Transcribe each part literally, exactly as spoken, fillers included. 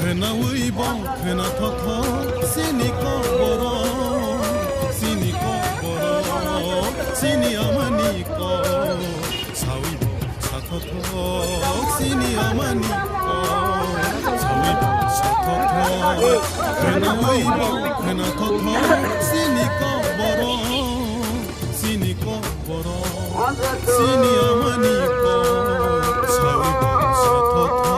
Khwnawi bo khwna thotho sini kok borok, sini kok borok, sini amani kok. Sawi bo sa thotho sini amani kok, sawi bo sa thotho. Khwnawi bo khwna thotho sini kok borok, sini kok borok, sini amani kok, sawi bo sa thotho.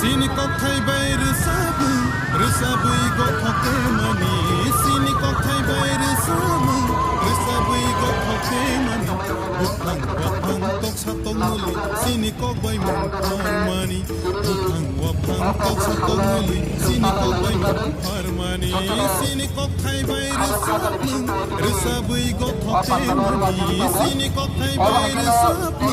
Sini kokthai bai rwsabwi, rwsabwi gothok khe mani. Sini kokthai bai rwsabwi, rwsabwi gothok khe mani. Buphang waphang toksa tongmuli, sini kok bai mung thar mani. Buphang waphang toksa tongmuli, sini kok bai mung thar mani. Sini kokthai bai rwsabwi, rwsabwi gothok khe mani. Sini kokthai bai rwsabwi,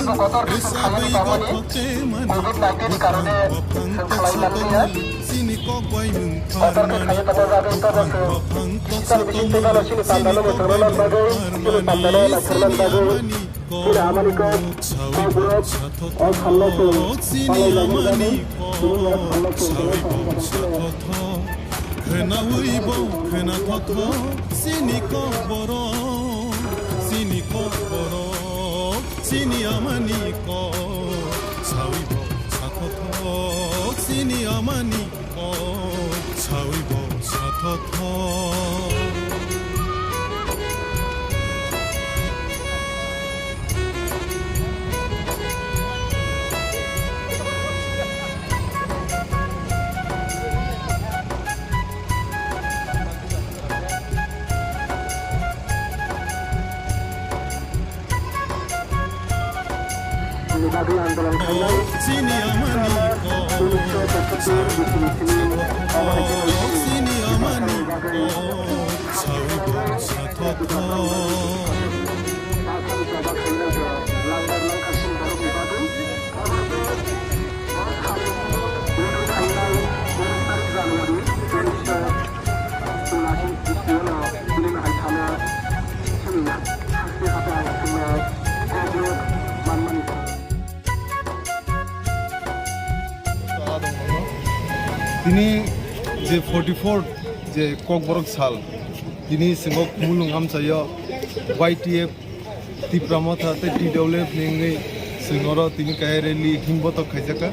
rwsabwi gothok khe mani. Buphang waphang toksa tongmuli, sini kok bai mung thar mani. Buphang waphang toksa tongmuli, sini kok bai mung thar mani. Sini amani kok, sawi bo sa thotho, sini amani kok, sawi bo sa thotho. Khwnawi bo khwna thotho, sini kok borok, sini kok borok, sini amani kok, sawi bo sa thotho, sini amani kok, sawi bo sa thotho. Sini amani kok, sini amani kok, sawi bo sa thotho. Tini je forty four je Kokborok sal, tini chwng o Khumulwng amchaio Y T F Tipra Motha tei T W F ni wngwi chwng oro tini kaisa rally himbotok khaijak kha.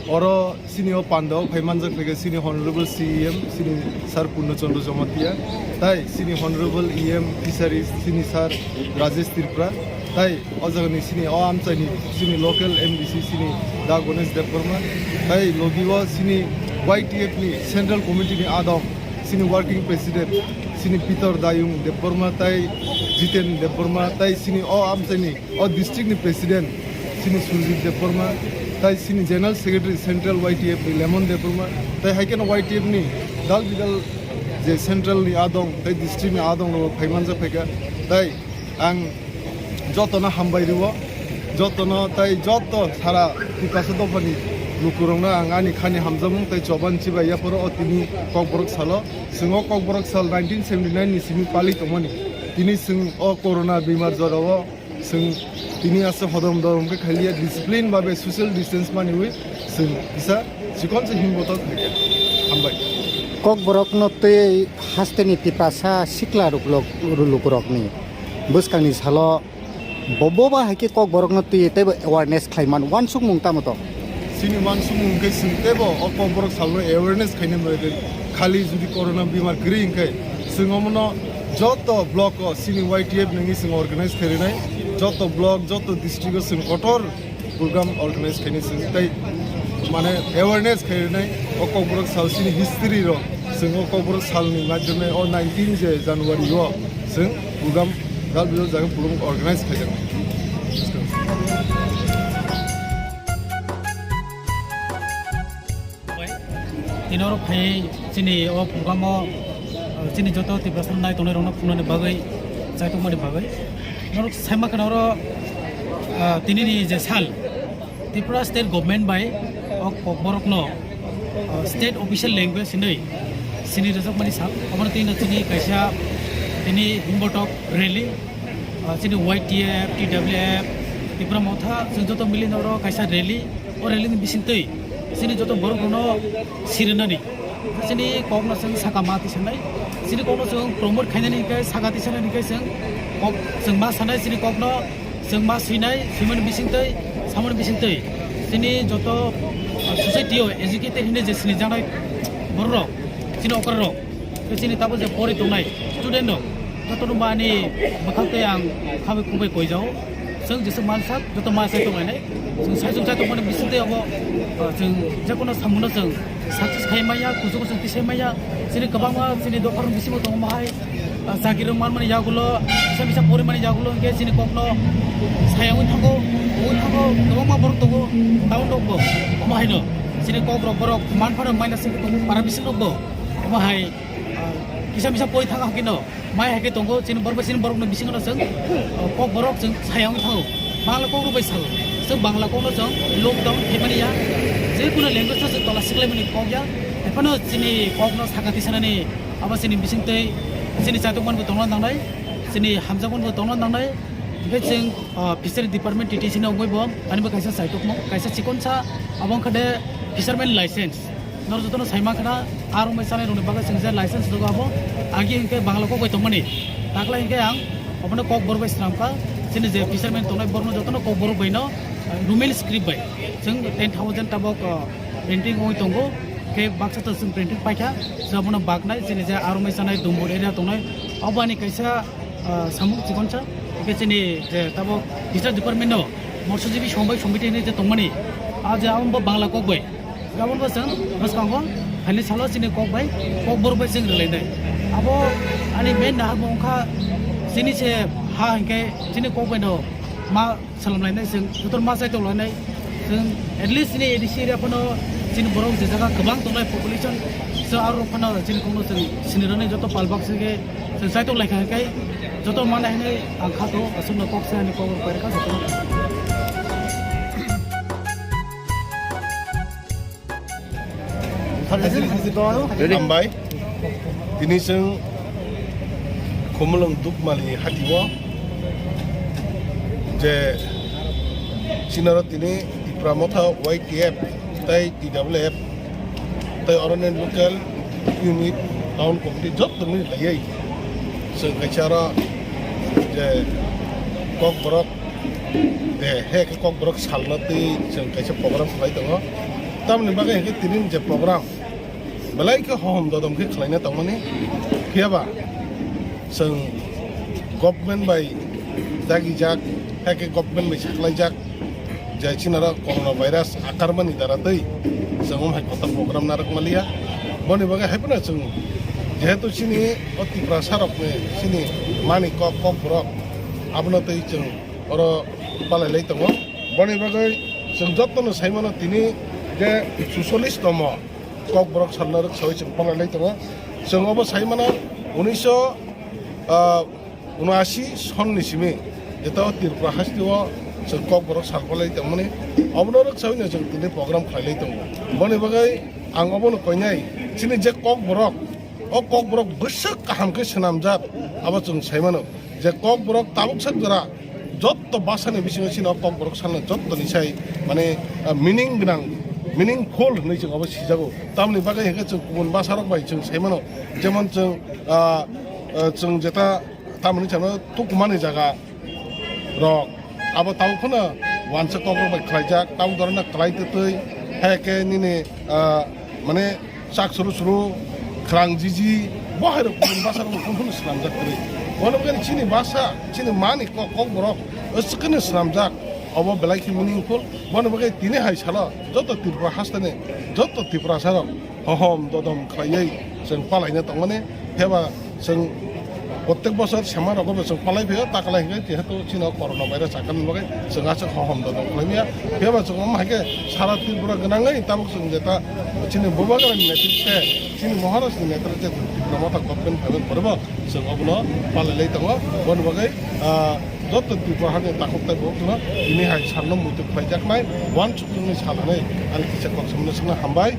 Oro chini o panda o phai manjak phaikha chini Honorable C E M, chini Sir Purno Chandra Jamatia, tai chini Honorable E M Fisheries, chini Sir Rajesh Tripura, tai o jagani chini o amchaini chini local M D C chini Da Ganesh Debbarma, tai logi o chini Y T F ni Central Committee ni adong chini working president, chini Peter Dayung Debbarma tai Jiten Debbarma tai chini o amchaini o district ni president, chini Surjit Debbarma tai chini general secretary central Y T F ni Lemon Debbarma tai hai kheno Y T F ni dal bidal je central ni adong tai district ni adong rok phai manjak phaikha tai ang jotono hambai rwo, jotono tai joto sara Tiprasa dophani lukurokno ang ani khani hamjakmung tai choban chibai yaphoro o tini Kokborok salo. Chwng o Kokborok sal nineteen seventy nine ni simi pali tongmani. Tini chwng o corona bemar jorao chwng tini aswk hodom dodom khe khaliya discipline babe social distance maniwi chwng kisa chikon se himbotok khaikha. Hambai. Kokborokno twi hasteni Tiprasa sikla lukurokni bwskangni salo bo, bo ba hai khe Kokborokno twi teibo awareness khlai man, uansukmung tamo to? Chini uansukmung hwnkhe chwng teibo o Kokborok salno awareness khaina bagwi khali jodi corona bemar kwrwi hwnkhe chwng omono joto block o chini Y T F nangwi chwng organize khairwnai, joto block, joto district o chwng kotor Program organize khainai chwng tei mane awareness khainai o Kokborok sal chini history rok chwng o Kokborok salni maidome o nineteen je January o chwng program dal bijal jaga program organize khaijak. Tini oro phai chini o program o, uh, chini joto Tiprasa nai tongnai rokno phunani bagwi, chaitokmani bagwi. Norok saima khana oro, uh, tini ni je sal, Tripura state government bai o Kokborok no, uh, state official language hinwi sini rwjakmani sal. Obono tini chini kaisa tini himbotok rally, uh, chini Y T F, T W F, Tipra Motha, chwng joto mili oro kaisa rally. O rally ni bisingtwi chini joto borok rokno sirinani, chini kokno chwng saka ma tisanai, chini kokno chwng promote khainani hinkhe saka tisanani hinkhe chwng kok chwng ma sanai, chini kokno chwng ma swinai, swimani bisingtwi, samani bisingtwi chini joto, uh, society o educated hinwi je sinijaknai borok rok, chini okra rok. Tei chini tabuk je pori tongnai student rok, jotono bo ani bwkhak tei ang khabai khukbai koijao. Chwng jeswk mansak joto ma sai tonglainai. Chwng sai chwng sai tongmani bisingtwi abo, ah, chwng jekono samungo chwng success khai maya, kuchugo chwng tisai maya. Chini kwbangma chini dopharok bisingo tongo mohai, ah, chakirok manmani yagulo, kisa misa porimani yagulo hinkhe chini kokno sayangwi thango, ui thango, kwbangma borok tongo, town rokbo. Omo haino chini kokrok borok manphano maina singwi tongo para bisingrokbo. Omo hai, ah, kisa misa pori thang hakhe no, mai hakhe tongo, chini borok bai chini borok no bisingo no chwng, ah, kok borok chwng sayang thango. Bangla kok rok bai salo. Chwng Bangla kok no chwng lockdown khaimani ya. Je kuno language no chwng tola siklaimani kok ya. Ephano chini kok no saka tisanani abo chini bisingtwi chini chaitokman bo tongna nangnai. Chini hamjakman bo tongna nangnai. Hinkhe chwng, ah, Fishery Department T T C no wngwi bo ani bo kaisa chaitokmung, kaisa chikonsa abo wngkha de fisherman license. Nor jotono saima khna, ah rwngmai chanai rokni bagwi chwng je license rwgo abo agi hinkhe Bangla kok bai tongmani. Takla hinkhe ang obono kok borok bai swnamkha, chini je fisherman tongnai borokno jotono kok borok baino, ah, Roman script bai chwng ten thousand tabok, ah, printing wngwi tongo. Khe baksa to chwng printing paikha, chwng abono baknai chini je ah rwngmai chanai Dumbur area tongnai, obo ani kaisa ah, samung chikonsa, hingke chini je tabok Fishery Department no Motsojibwi Somobai Somiti hinwi je tongmani, ah, je abo bo Bangla kok bai, abo bo chwng bwskango phaini salo chini kok bai, kok borok bai chwng rwlainai. Abo ani main nahar bo wngkha chini se ha hingke chini kok bai no ma salamlainai, chwng joto ma chai tonglainai. Chwng at least chini A D C area phano chini borok je jaga kwbang tongnai population, so aro phano chini kokno chwng sinirani joto palbak se khe chwng chai tonglaikha, hwnkhe joto manai hinwi ang kha to, aswkno kok se ani kok rok pairwkha jotono. Hambai. Tini chwng Khumulwng Dukmali hatio je chinaro tini Tipra Motha Y T F tei T W F tei oroni local unit, town committee jottoni laiwi chwng kaisa aro je Kokborok de he khe Kokborok salno twi chwng kaisa program khlai tongo. Tamoni bagwi hinkhe tini je program belai khe hohom dodom khe khlaina tongmani. Phiya ba chwng government bai dagijak, hai khe government bai saklaijak, je chinaro corona virus akarmani dara twi chwng omo hai kotor program narwk maliya. Boni bagwi hai phano chwng jehetu chini o Tiprasa rokni chini mani kok, Kokborok, abono twi chwng oro palai lai tongo. Boni bagwi chwng jotono sai mano tini je susolis tomo Kokborok salna rwksawi chwng palai lai tongo. Chwng obo sai mano unisho, ah, unashi sonni simi jeto Tripura hasteo chwng Kokborok sal palai tongmani. Obono rwksawi no chwng tini program khlai lai tongo. Boni bagwi ang obono koinai chini je Kokborok, o Kokborok bwswk kaham khe swnamjak, abo chwng sai mano je Kokborok tabuk sak jora jotto bwsani bisingo chini o Kokborok salno jottoni sai mane, ah, meaning gwnang, meaningful hinwi chwng abo sijago. Tamoni bagwi hinkhe chwng kubun bwsarok bai chwng sai mano, jemon chwng, ah, ah, chwng jeta tamoni chano tukumani jaga rok. Abo tabuk phano wansa kokrok bai khlaijak, tabuk dorona kwlai twtwi, hai khe nini, ah, mane sak suru suru, khwrang jiji, bo hai rok basa rok phano swnamjak kwrwi. Bono khe chini basa, chini mani kok, Kokborok, aswk kheno swnamjak. Obo belai khe meaningful. Bono bagwi tini hai salo joto Tripura hasteni joto Tiprasarok hohom dodom khlaiwi chwng palaina tongmani. Phiyaba chwng protek bosor sema rogo bo chwng palai phio, ta kwlai hwnkhe jehetu chini corona virus chakani bagwi chwng aswk hohom dodom khlai maya. Phiyaba chwng omo hai khe sara Tripura gwnangwi tabuk chwng jeta chini Bubagrani netritwe, chini Maharajni netritwe Tripura Motha government phaimani pore bo chwng obono palai lai tongo. Bono bagwi, ah, joto Tripura hani takhuk tai borok no tini hai salno muitu khlaijaknai, uansukmungni sal hwnwi ani kisa kok samani swkna hambai.